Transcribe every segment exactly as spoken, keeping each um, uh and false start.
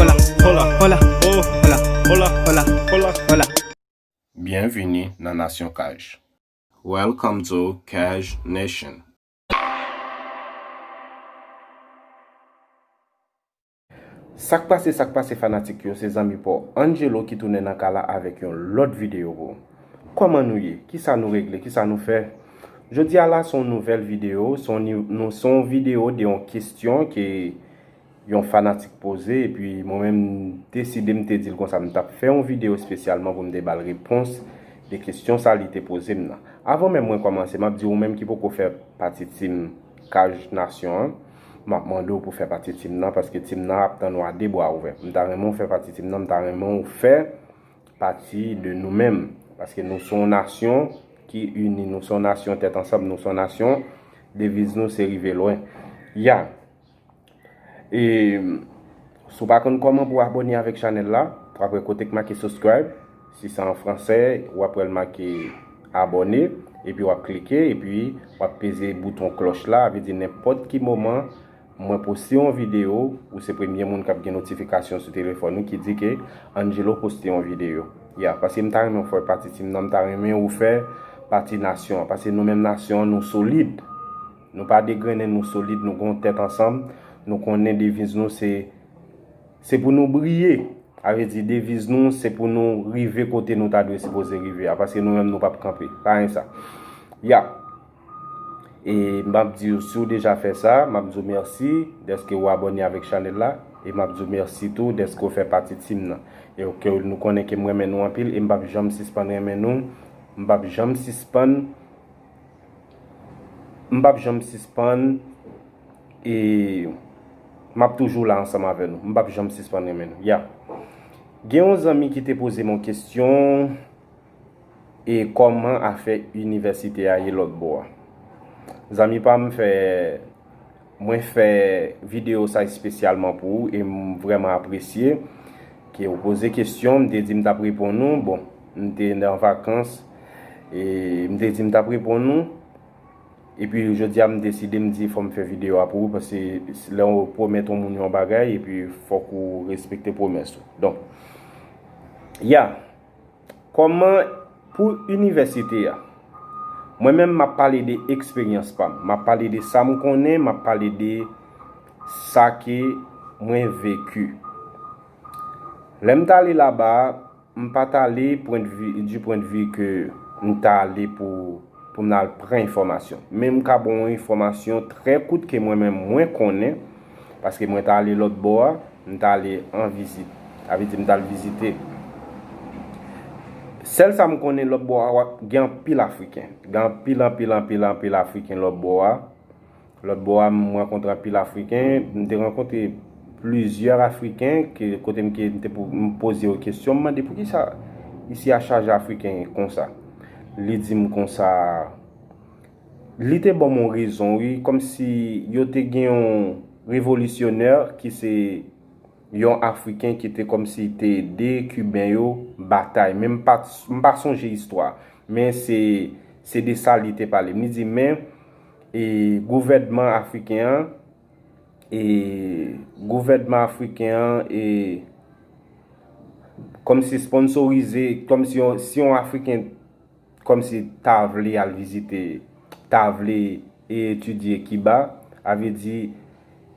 Hola, hola, hola, oh, hola, hola, hola, hola, hola. Byenvini nan Nasyon Kaj. Welcome to Kaj Nation. Sa k pase, sa k pase fanatik yo, se zanmi pa w Angelo ki tounen nan kay la avèk yon lòt videyo pou ou. Kòman nou ye? Kisa nou regle? Kisa nou fè? Jodi a la se yon nouvèl videyo, se yon videyo de yon kesyon ke yon fanatik poze, epi mwen menm m deside m te di l konsa m t ap fè yon videyo espesyalman pou m te ba l repons de kesyon sa li te poze m nan. Avan menm mwen kòmanse, m ap di ou menm ki poko fè pati Team Kaj Nasyon an, m ap mande w pou fè pati team nan, paske team nan ap tann ou a de bra ouvè. M ta renmen w fè pati team nan, m ta renmen w fè pati de nou menm, paske nou se yon nasyon ki ini, nou se yon nasyon tèt ansanm, nou se yon nasyon, deviz nou se rive lwen. Ya. E si w pa konn kòman pou w abòne avèk chanèl la, w ap wè kote k make subscribe, si se an fransè, w ap wè l make abòne, epi w ap klike, epi w ap peze bouton klòch la, vle di nenpòt ki moman mwen poste yon videyo, ou se premye moun k ap gen notifikasyon sou telefòn ou ki di ke Angelo poste yon videyo. Ya, paske m ta renmen w fè pati team nan, m ta renmen w fè pati nasyon an, paske nou menm nasyon an, nou solid. Nou pa degrennen, nou solid, nou gen yon tèt ansanm, nou konnen deviz nou se, se pou nou briye. Sa vle di deviz nou se pou nou rive kote nou ta dwe sipoze rive a, paske nou menm nou p ap kanpe. Pa gen sa. Ya. E m ap di w, si w deja fè sa, m ap di w mèsi dèske w abòne avèk chanèl la, e m ap di w mèsi tou dèske w fè pati team nan. E ke nou konnen ke m renmen nou anpil, e m p ap janm sispann renmen nou, m p ap janm sispann M p ap janm sispann, e m ap toujou la ansanm avè nou. M p ap janm sispann renmen nou. Ya. Gen yon zanmi ki te poze m yon kesyon, e kòman afè inivèsite a ye lòt bò a? Zanmi pa m, fè mwen fè videyo sa espesyalman pou ou, e m vrèman apresye ke ou poze kesyon, m te di m t ap reponn ou. Bon, m te nan vakans, e m te di m t ap reponn ou. Epi jodi a m deside m di fò m fè videyo a pou ou, paske lè w pwomèt yon moun yon bagay, epi fòk ou respekte pwomès ou. Donk, ya, kòman pou inivèsite a? Mwen menm m ap pale de eksperyans pa m, m ap pale de sa m konnen, m ap pale de sa ke mwen veki. Lè m t ale laba a, m pa t ale pwen de vi, di pwen de vi ke m t ale pou, pou m al pran enfòmasyon. Men m ka ba w yon enfòmasyon trè kout ke mwen menm mwen konnen, paske mwen t ale lòt bò a, m t ale an vizit. Sa vle di m t al vizite. Sèl sa m konnen lòt bò a, gen anpil Afriken. Gen anpil, anpil, anpil, anpil Afriken lòt bò a. Lòt bò a, m rankontre anpil Afriken. M te rankontre plizyè Afriken ke, kote m ke m te pou, m poze yo kesyon. M mande poukisa isi a chaje Afriken konsa. Li di m konsa, li te ban m yon rezon, wi, kòmsi yo te gen yon revolisyonè ki se yon Afriken ki te kòmsi te ede Kiben yo batay. Men m pa, m pa sonje istwa. Men se, se de sa li te pale m. Li di, men, e, gouvènman afriken an, e, gouvènman afriken an, e, kòmsi sponsorize, kòmsi yon, si yon Afriken kòmsi ta vle al vizite, ta vle etidye Kiba, sa vle di,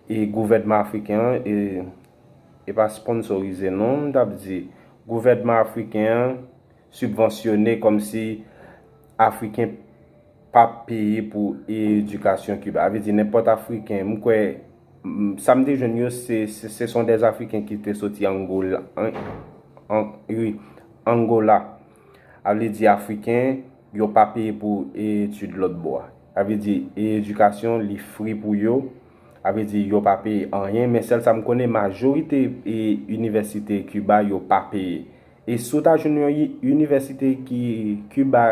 e, gouvènman afriken an, e, e pa sponsorize non, m t ap di, gouvènman afriken an sibvansyone kòmsi Afriken p ap peye pou edikasyon Kiba. Sa vle di, nenpòt Afriken, m kwè, m, sa m te jwenn yo, se, se, ce sont des Africains ki te soti Angola, an, an, wi, Angola. Sa vle di Afriken, yo pa peye pou etid lòt bò a. Sa vle di, e edikasyon, li free pou yo. Sa vle di, yo pa peye anyen, men sèl sa m konnen, majorite e inivèsite Kiba, yo pa peye. E si w ta jwenn yon i, inivèsite ki, Kiba,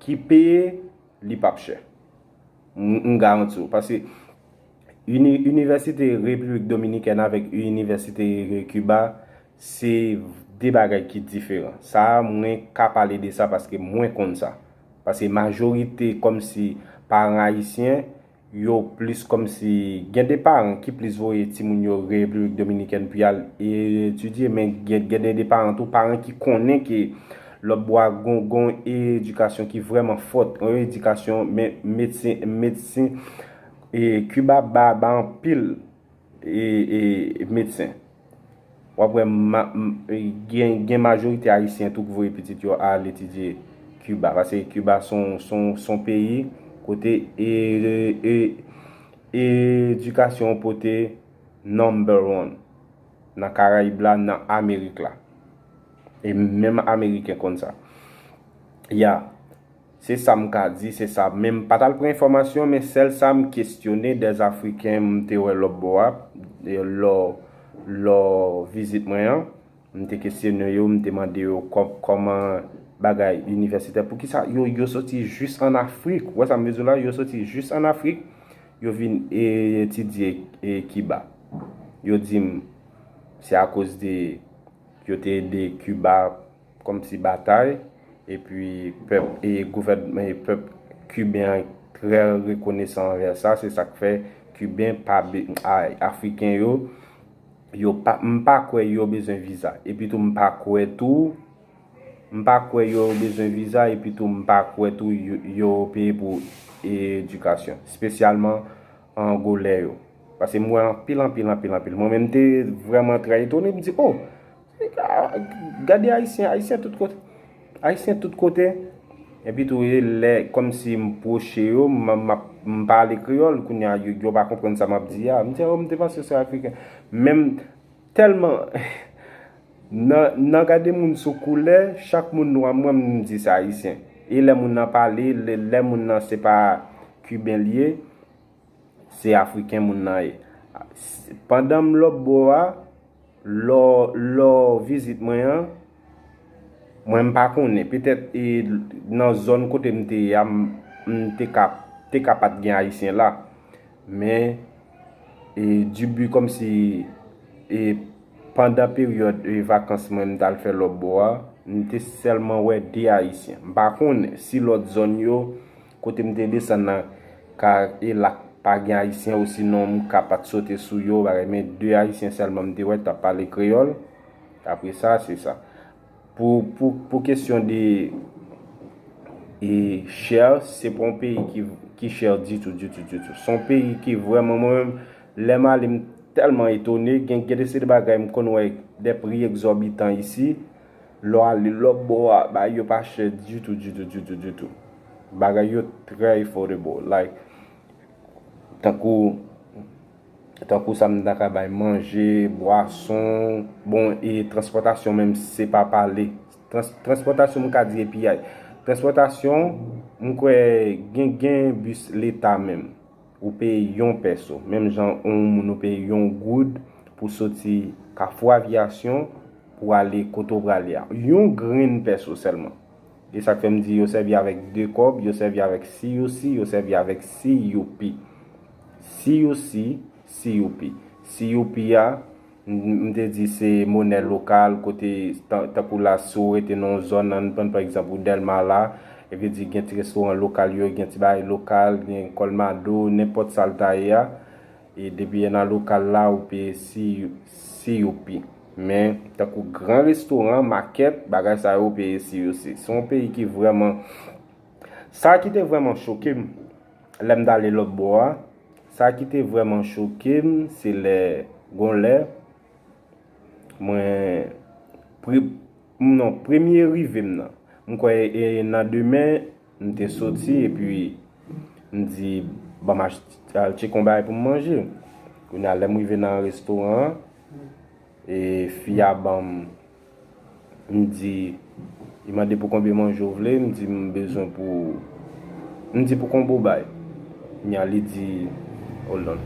ki peye, li p ap chè. M, m garanti w. Paske ini, inivèsite Repiblik Dominikèn avèk inivèsite Kiba, se de bagay ki diferan. Sa a, mwen ka pale de sa paske mwen konn sa. Paske majorite kòmsi paran ayisyen, yo plis kòmsi, gen de paran ki plis voye timoun yo Repiblik Dominikèn pou y al etidye, men gen, gen de, de paran tou, paran ki konnen ke lòt bò a gon, gon edikasyon ki vrèman fòt, yon edikasyon me-, medsen, medsen, e Kiba ba, ba anpil e, e medsen. W ap wè ma, m- e gen, gen majorite ayisyen tou ki voye pitit yo al etidye Kiba. Paske Kiba se yon, se yon, se yon peyi kote e, e, e edikasyon pote number one nan Karayib la, nan Amerik la. E menm Ameriken konn sa. Ya, se sa m ka di, se sa. Men m pa t al pran enfòmasyon, men sèl sa m kesyone dè Afriken m te wè lòt bò a, e lò, lò vizit mwen an. M te kesyone yo, m te mande yo kò- kòman bagay inivèsitè, poukisa yo, yo soti jis ann Afrik. Ou wè sa m vle di w la? Yo soti jis ann Afrik, yo vin e- etidye e Kiba. Yo di m se akoz de yo te ede Kiba kòmsi batay, epi pèp e gouvènman e pèp kiben an trè rekonesan anvè sa, se sa k fè Kiben pa be- a- Afriken yo, yo pa, m pa kwè yo bezwen viza. Epi tou m pa kwè tou, m pa kwè yo bezwen viza, epi tou m pa kwè tou yo, yo peye pou edikasyon, espesyalman Angolè yo. Paske m wè anpil, anpil, anpil, anpil. Mwen menm m te vrèman trè etone, m di, oh, gade Ayisyen, Ayisyen tout kote. Ayisyen tout kote. Epi tou, e lè, kòmsi m pwoche yo, m, m, m pale kreyòl, kounye a, yo, yo pa konprann sa m ap di a. M di, oh, m te panse se Afriken. Men m tèlman, nan, nan gade moun sou koulè, chak moun nwa m wè m di se Ayisyen. E lè moun nan pale, lè, lè moun nan se pa Kiben li ye, se Afriken moun nan ye. Pandan m lòt bò a, lò, lò vizit mwen an, mwen m pa konnen. Petèt e, nan zòn kote m te ye a, m, m te ka, te ka pa t gen Ayisyen la. Men, e, dibi kòmsi, e, pandan peryòd e, vakans mwen m t al fè lòt bò a, m te sèlman wè de Ayisyen. M pa konnen si lòt zòn yo, kote m te desann nan, ka e la pa gen Ayisyen, osinon m ka pa t sote sou yo, bagay, men de Ayisyen sèlman m te wè t ap pale kreyòl. Apre sa, se sa. Pou, pou, pou kesyon de e chè, se pa yon peyi ki, ki chè ditou, ditou, ditou. Se yon peyi ki vrèman, mwen menm, lè m ale, m tèlman etone. Gen, gen de se de bagay m konn wè de pri egzòbitan isi. Lè w ale lòt bò a, bagay yo pa chè ditou, ditou, ditou, ditou. Bagay yo trè affordable. Like, tankou, tankou sa m ta ka bay manje, bwason, bon, e transpòtasyon menm se pa pale. Trans-, transpòtasyon m ka di e piyay. Transpòtasyon, m kwè gen, gen bis leta menm. Ou peye yon pèso. Menm jan yon moun ou peye yon goud pou soti Kafou Avyasyon pou ale kote w prale a. Yon grenn pèso sèlman. E sa k fè m di yo sèvi avèk de kòb, yo sèvi avèk C U C, yo sèvi avèk C U P. C U C, C U P. C U P a, m, m te di se monè lokal, kote, tan-, tankou la, si w rete nan yon zòn, ann pran pa egzanp ou Dèlma la, e vle di gen ti restoran lokal yo, gen ti bagay lokal, gen kòlmado, nenpòt sa l ta ye a. E depi e nan lokal la, ou peye C U, C U P. Men, tankou gran restoran, makèt, bagay sa yo, ou peye C U C. Se yon peyi ki vrèman, sa ki te vrèman choke m, lè m t ale lòt bò a, sa ki te vrèman choke m, se lè, gon lè, mwen, pre-, non, premye rive m nan. M kwè e nan demen, m te soti, epi m di, ban m ach-, al tcheke yon bagay pou m manje. Kounye a, lè m rive nan restoran an, e fi a ban m, m di, li mande pou konbyen manje w vle, m di m bezwen pou, m di pou konbyen w bay. Kounye a, li di, hold on.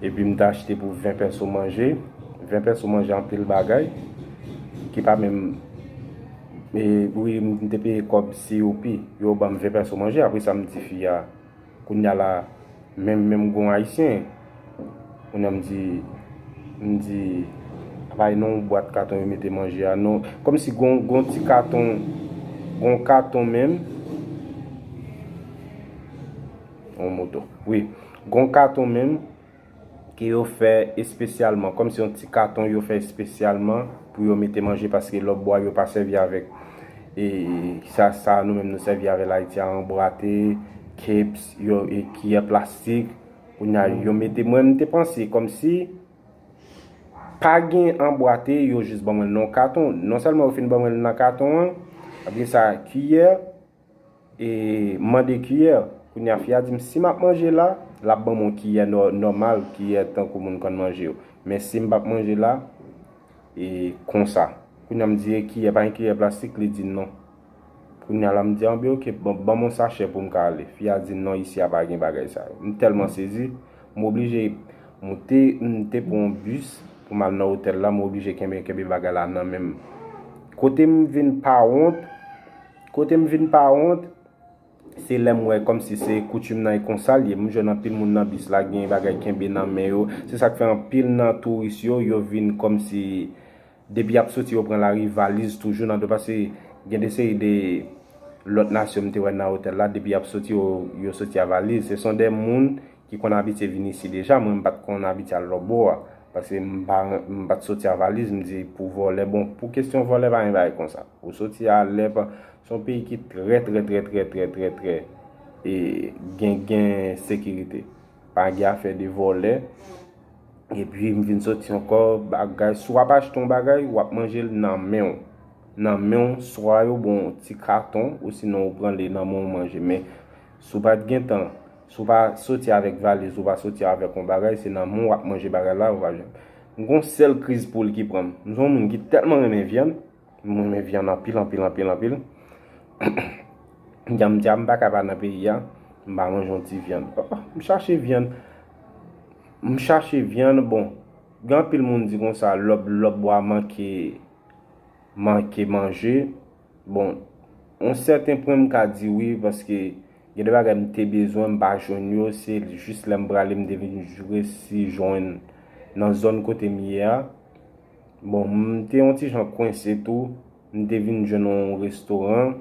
Epi m te achte pou ven pèso manje. Ven pèso manje anpil bagay. Ki pa menm, e, wi, m te peye kòb C U P. Yo ban m ven pèso manje. Apre sa, m di fi a, kounye a la, menm, menm gon Ayisyen. Kounye a m di, m di, Pa nan yon bwat katon yo mete manje a, non. Kòmsi gon, gon ti katon, gon katon menm. On moto. Wi. Gon katon menm ke yo fè espesyalman, kòmsi yon ti katon yo fè espesyalman pou yo mete manje, paske lòt bwa yo pa sèvi avèk. E sa, sa nou menm nou sèvi avèk Ayiti a, anbwate, cups, yo, e kiyè plastik. Kounye a, yo mete, mwen, m te panse kòmsi pa gen anbwate, yo jis ban mwen l nan katon. Non sèlman yo fin ban mwen l nan katon an, apre sa, kiyè, e mande kiyè. Kounye a, fi a di m, si m ap manje la, l ap ban m yon kiyè nò-, nòmal, kiyè tankou moun konn manje yo. Men si m p ap manje la, e konsa. Kounye a, m di, e kiyè, pa gen kiyè plastik, li di non. Kounye a la, m di, anben, oke, ban, ban m yon sachè pou m ka ale. Fi a di, non, isi a pa gen bagay sa yo. M tèlman sezi, m oblije moute, m te pran yon bis pou m al nan otèl la, m oblije kenbe, kenbe bagay la nan men m. Kote m vin pa wont, kote m vin pa wont, se lè m wè kòmsi se koutim nan e konsa l ye. M jwenn anpil moun nan bis la, gen bagay kenbe nan men yo. Se sa k fè anpil nan touris yo, yo vin kòmsi depi y ap soti, yo pran lari, valiz toujou nan do, paske gen de seri de lòt nasyon m te wè nan otèl la, depi y ap soti, yo, yo soti a valiz. Se son de moun ki konn abitye vin isi deja, mwen m pa t konn abitye al lòt bò a, paske m pa, m pa t soti a valiz, m di pou vòlè, bon, pou kesyon vòlè, pa gen bagay konsa. Ou soti a lè, pa, se yon peyi ki trè, trè, trè, trè, trè, trè, trè, e gen, gen sekirite. Pa gen afè de vòlè. Epi m vin soti ankò, bagay, si w ap achte yon bagay, w ap manje l nan men w. Nan men w, swa yo ba w yon ti katon, osinon ou pran li nan men w manje. Men, si w pa t gen tan, si w pa soti avèk valiz, ou pa soti avèk yon bagay, se nan men w w ap manje bagay la, ou pa jwenn. M gon sèl kriz poul ki pran m. M se yon moun ki tèlman renmen vyann, m renmen vyann anpil, anpil, anpil, anpil. Jan m di a, m pa ka pa nan peyi a, m pa manje yon ti vyann. Oh, m chache vyann. M chache vyann, bon, gen anpil moun di konsa, lòt, lòt bò a manke, manke manje. Bon, yon sèten pwen m ka di wi, paske gen de bagay m te bezwen, m pa jwenn yo, se jis lè m prale, m te vin resi jwenn nan zòn kote m ye a. Bon, m te yon ti jan kwense tou. M te vin jwenn yon restoran.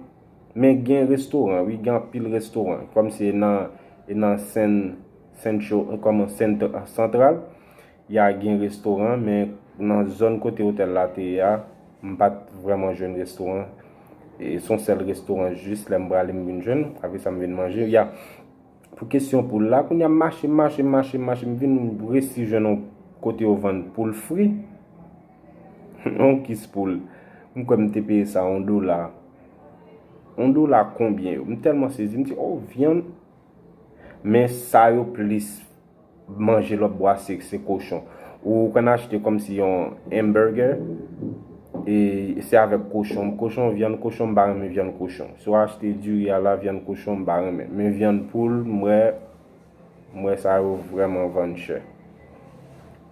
Men gen restoran, wi, gen anpil restoran. Kòmsi e nan, e nan Sen, Sen, kòman, Sen Santral, y a gen restoran, men nan zòn kote otèl la te ye a, m pa t vrèman jwenn restoran. E se yon sèl restoran jis lè m prale m vin jwenn. Apre sa, m vin manje. Ya. Pou kesyon poul la, kounye a m mache, m mache, m mache, m mache, m vin resi jwenn yon kote yo vann poul fri. Yon kis poul. M kwè m te peye sa yon dola. Yon dola konbyen yo? M tèlman sezi, m di, oh, vyann. Men sa yo plis manje lòt bò a, se, se kochon. Ou konn achte kòmsi yon hamburger, e se avèk kochon. Kochon, vyann kochon, m pa renmen vyann kochon. Si w achte diri a la, vyann kochon, m pa renmen. Men vyann poul, m wè, m wè sa yo vrèman vann chè.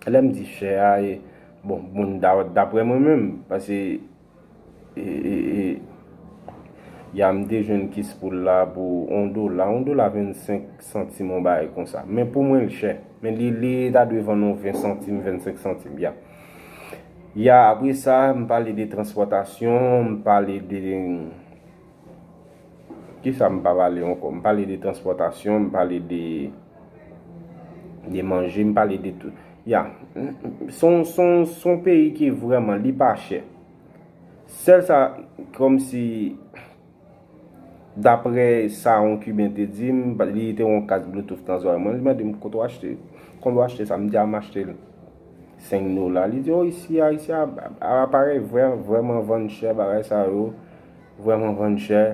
Lè m di chè a, e, bon, moun da-, daprè mwen menm, paske e, e, e, ya m te jwenn kis poul la pou yon dola, yon dola vennsenk santim, yon bagay konsa. Men pou mwen, l chè. Men li, li ta dwe vann yon ven santim, vennsenk santim, ya. Ya, apre sa, m pale de transpòtasyon, m pale de, kisa m pa pale ankò? M pale de transpòtasyon, m pale de, de manje, m pale de tout. Ya, se yon, se yon, se yon peyi ki vrèman, li pa chè. Sèl sa, kòmsi, daprè sa yon Kiben te di m, li te yon kas Bluetooth nan zòrèy mwen, li mande m, kote w achte? Konbyen w achte sa? M di a m achte l senk dola. Li di, oh, isi a, isi a, aparèy vrè-, vrèman vann chè, bagay sa yo, vrèman vann chè.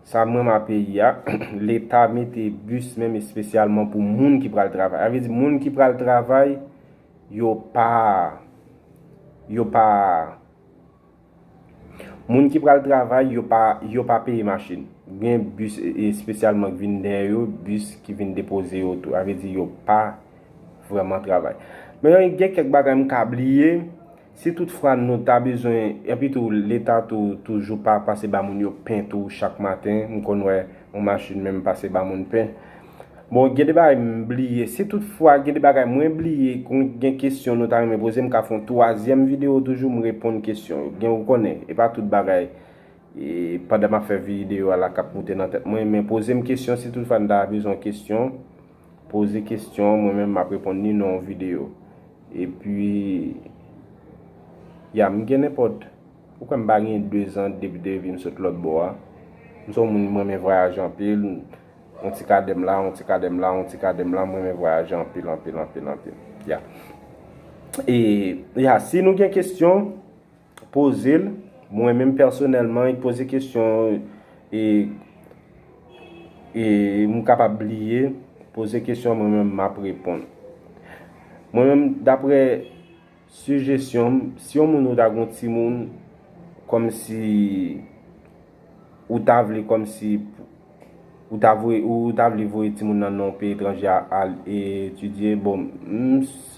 Sa m renmen a peyi a, Leta mete bis menm espesyalman pou moun ki pral travay. Sa vle di, moun ki pral travay, yo pa, yo pa, moun ki pral travay, yo pa, yo pa peye machin. Gen bis e-, espesyalman ki vin dèyè yo, bis ki vin depoze yo tou. Sa vle di, yo pa vrèman travay. Men gen kèk bagay m ka bliye. Si toutfwa nou ta bezwen, epi tou, Leta tou, toujou pa pase ba moun yo pen tou chak maten. M konn wè yon machin menm pase ba moun pen. Bon, gen de bagay m bliye. Si toutfwa gen de bagay mwen bliye, kon gen kesyon nou ta renmen poze, m ka fè yon twazyèm videyo toujou, m reponn kesyon yo. Gen, ou konnen, e pa tout bagay. E pandan m ap fè videyo a la k ap moute nan tèt mwen, men poze m kesyon, si toutfwa n ta bezwen kesyon, poze kesyon, mwen menm m ap reponn li nan yon videyo. Epi, ya, m gen nenpòt, ou kwè m pa gen de zan depi, depi m sot lòt bò a. M se yon moun, m renmen vwayaje anpil, yon ti kadè m la, yon ti kadè m la, yon ti kadè m la, m renmen vwayaje anpil, anpil, anpil, anpil. Ya. E, ya, si nou gen kesyon, poze l. Mwen menm pèsonèlman, poze kesyon e, e m kapab bliye, poze kesyon, mwen menm m ap reponn. Mwen menm, daprè sijesyon m, si yon moun ou ta gen yon timoun, kòmsi ou ta vle kòmsi ou ta voye, ou ta vle voye timoun nan nan yon peyi etranje a, al etidye. Bon, m, s-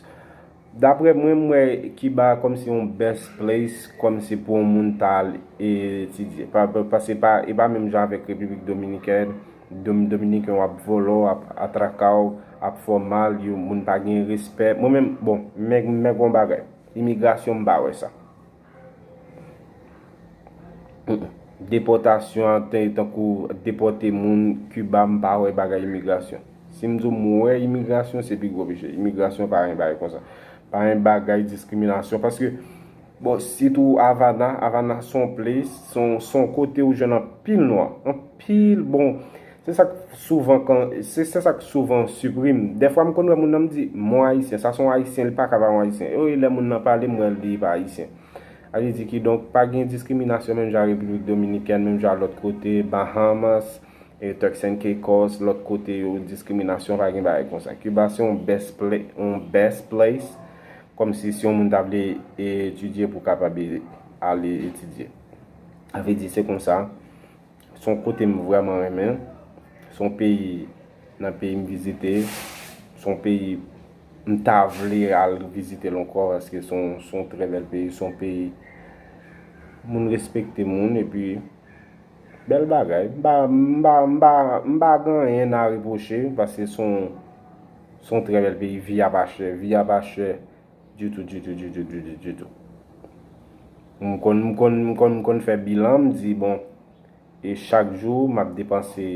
daprè mwen, m wè Kiba kòmsi yon best place, kòmsi pou yon moun ta al etidye. Pa, pa, paske pa, e pa menm jan avèk Repiblik Dominikèn. Dom-, Dominiken w ap vòlò, ap atraka w, ap fè w mal, yo, moun pa gen respè. Mwen menm, bon, men, men yon bagay. Imigrasyon, m pa wè sa. Mm-mm. Depòtasyon an, te- tankou depòte moun Kiba, m pa wè bagay imigrasyon. Si m di w m wè imigrasyon, se pi gwo peche. Imigrasyon pa gen bagay konsa. Pa gen bagay diskriminasyon. Paske, bon, sitou Avana, Avana se yon place, se yon, se yon kote ou jwenn anpil nwa. Anpil, bon, se sa k souvan, kan, se, se sa k souvan siprimen. Dèfwa, m konn wè moun nan, m di, "Mon ayisyen, sa se yon ayisyen, li pa ka pa yon ayisyen." Yo, lè moun nan pale, m wè li pa ayisyen. Sa vle di, kidonk, pa gen diskriminasyon menm jan Repiblik Dominikèn, menm jan lòt kote, Bahamas, e Turks and Caicos, lòt kote yo, diskriminasyon, pa gen bagay konsa. Kiba se yon best pla-, yon best place, kòmsi si yon moun ta vle etidye pou kapab e- ale etidye. Sa vle di, se konsa. Se yon kote m vrèman renmen. Se yon peyi nan peyi m vizite. Se yon peyi m ta vle al vizite l ankò, paske se yon, se yon trè bèl peyi. Se yon peyi moun respekte moun, epi bèl bagay. M pa, m pa, m pa, m pa gen anyen a repwoche, paske se yon, se yon trè bèl peyi. Vi a pa chè, vi a pa chè ditou, ditou, ditou, ditou, ditou. M konn, m konn, m konn, m konn fè bilan, m di, bon, e chak jou, m ap depanse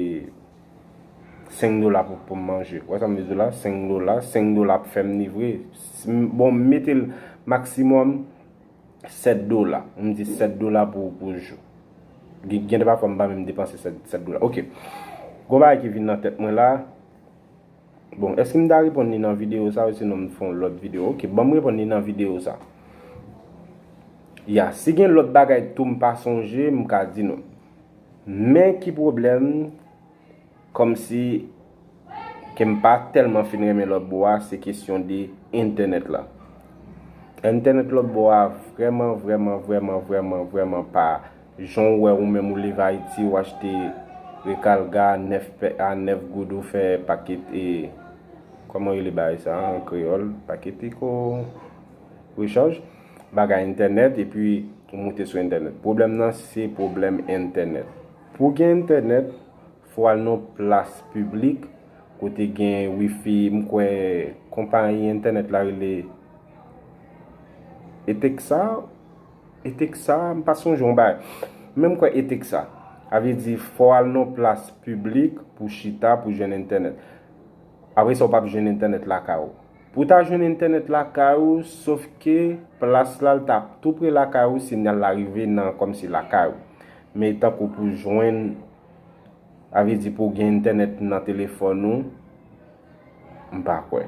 senk dola pou, pou m manje. Ou wè sa m vle di w la? Senk dola, senk dola ap fè m livre. Si m- bon, m mete l maksimòm sèt dola. M di sèt dola pou, pou jou. Gen, gen de pafwa, m pa menm depanse sèt, sèt dola. Oke. Gon bagay ki vin nan tèt mwen la. Bon, èske m ta reponn li nan videyo sa, osinon m fè yon lòt videyo? Oke, ban m reponn li nan videyo sa. Ya, si gen lòt bagay tou m pa sonje, m ka di nou. Men ki pwoblèm, kòmsi ke m pa tèlman fin renmen lòt bò a, se kesyon de entènèt la. Entènèt lòt bò a vrèman, vrèman, vrèman, vrèman, vrèman pa jan w wè ou menm ou leve Ayiti, ou achte rekalga nèf pè- a nèf goud, ou fè paket, e, kòman yo rele bagay sa an kreyòl? Paket eko rechaj, bagay entènèt, epi ou moute sou entènèt. Pwoblèm nan, se pwoblèm entènèt. Pou gen entènèt, fò w al nan plas piblik, kote gen wifi, m kwè konpayi entènèt la rele Etexa, Etexa, m pa sonje yon bagay. Men m kwè Etexa. Sa vle di, fò w al nan plas piblik pou chita, pou jwenn entènèt. Apre sa, w p ap jwenn entènèt lakay ou. Pou w ta jwenn entènèt lakay ou, sòf ke plas la, l t ap tou pre lakay ou, sinyal la rive nan kòmsi lakay ou. Men tankou pou jwenn, sa vle di pou gen entènèt nan telefòn ou, m pa kwè.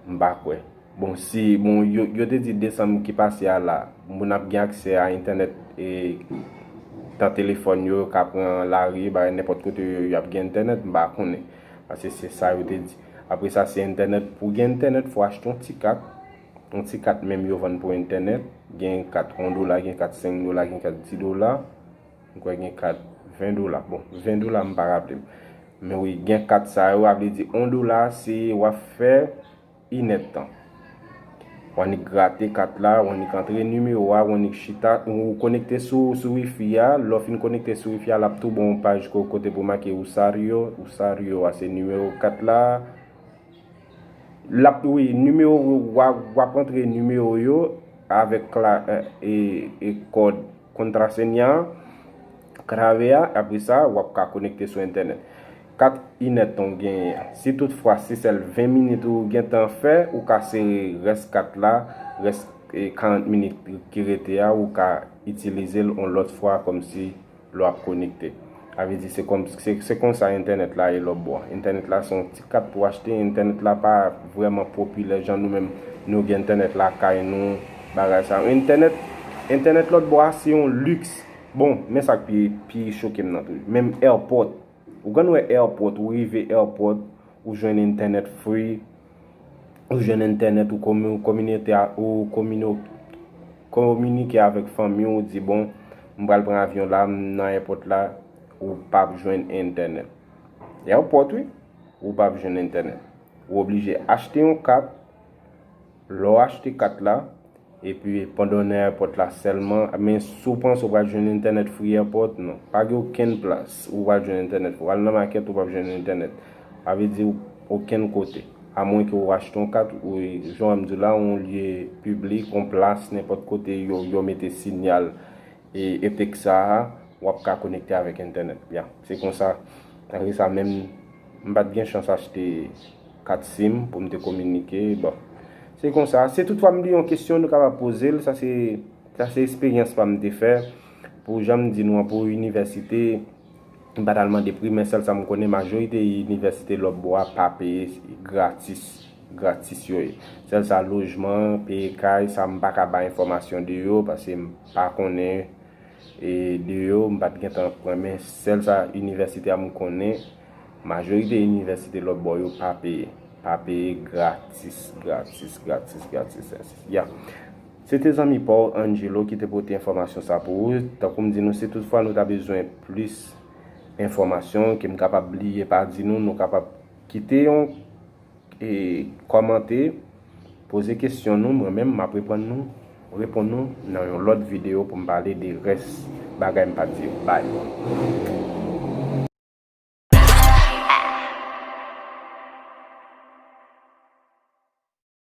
M pa kwè. Bon, si, bon, yo, yo te di desanm ki pase a la, moun ap gen aksè a entènèt e nan telefòn yo, yo ka pran lari, ba nenpòt kote yo, y ap gen entènèt, m pa konnen. Paske se sa yo te di. Apre sa, se entènèt. Pou gen entènèt, fò achte yon ti kat. Yon ti kat menm yo vann pou entènèt. Gen kat yon dola, gen kat senk dola, gen kat dis dola. M kwè gen kat ven dola. Bon, ven dola, m pa raple m. Men wi, gen kat sa yo, sa vle di yon dola, se w ap fè inèdtan. W annik grate kat la, w annik antre nimewo a, w annik chita, ou konekte sou, sou wifi a. Lè w fin konekte sou wifi a, l ap tou ba w yon paj ko-, kote pou make usuario. Usuario a se nimewo kat la. L ap, wi, nimewo, w a, w ap antre nimewo yo avèk kla, e, e, e kòd kontrasenya, klave a, apre sa, w ap ka konekte sou entènèt. Kat inèdtan w genyen an. Si toutfwa se sèl ven minit ou gentan fè, ou ka sere rès kat la, rès, e, karant minit ki rete a, ou ka itilize l yon lòt fwa kòmsi lè w ap konekte. Sa vle di se kòm, se, se konsa entènèt la ye lòt bò a. Entènèt la se yon ti kat pou achte, entènèt la pa vrèman popilè jan nou menm nou gen entènèt lakay nou, bagay sa. Entènèt, entènèt lòt bò a se yon liks. Bon, men sa k pi, pi choke m nan tou. Menm airport. Ou konn wè airport, ou rive airport, ou jwenn entènèt free, ou jwenn entènèt, ou komi-, kominite a, ou komino-, kominike avèk fanmi w, ou di, "Bon, m pral pran avyon la, m nan airport la," ou p ap jwenn entènèt. Airport, wi, ou p ap jwenn entènèt. Ou oblije achte yon kat. Lè w achte kat la, epi pandan w nan airport la sèlman, men si w panse w pral jwenn entènèt free airport, non. Pa gen okenn plas ou pral jwenn entènèt free. Al nan makèt, ou p ap jwenn entènèt. Sa vle di okenn kote. Amwenke w achte yon kat, ou, jan m di w la, yon lye piblik, yon plas, nenpòt kote yo, yo mete sinyal e, e tek sa a, w ap ka konekte avèk entènèt. Ya, se konsa. Apre sa menm, m pa t gen chans achte kat sim pou m te kominike. Bon, se konsa. Si toutfwa m li yon kesyon, nou kapab poze l. Sa se, sa se eksperyans pa m te fè. Pou jan m di nou an, pou inivèsite, m pa t al mande pri, men sèl sa m konnen, majorite inivèsite lòt bò a pa peye, gratis. Gratis yo ye. Sèl sa lojman, peye kay, sa m pa ka bay enfòmasyon de yo, paske m pa konnen, e, de yo, m pa t gentan pran, men sèl sa inivèsite a m konnen, majorite inivèsite lòt bò yo pa peye. Pa peye, gratis, gratis, gratis, gratis, gratis. Ya. Se te zanmi pa w Angelo ki te pote enfòmasyon sa pou ou. Tankou m di nou, si toutfwa nou ta bezwen plis enfòmasyon ke m kapab bliye pa di nou, nou kapab kite yon, e, kòmante, poze kesyon nou, mwen menm m ap reponn nou, reponn nou nan yon lòt videyo pou m pale de rès bagay m pa t di yo. Bay.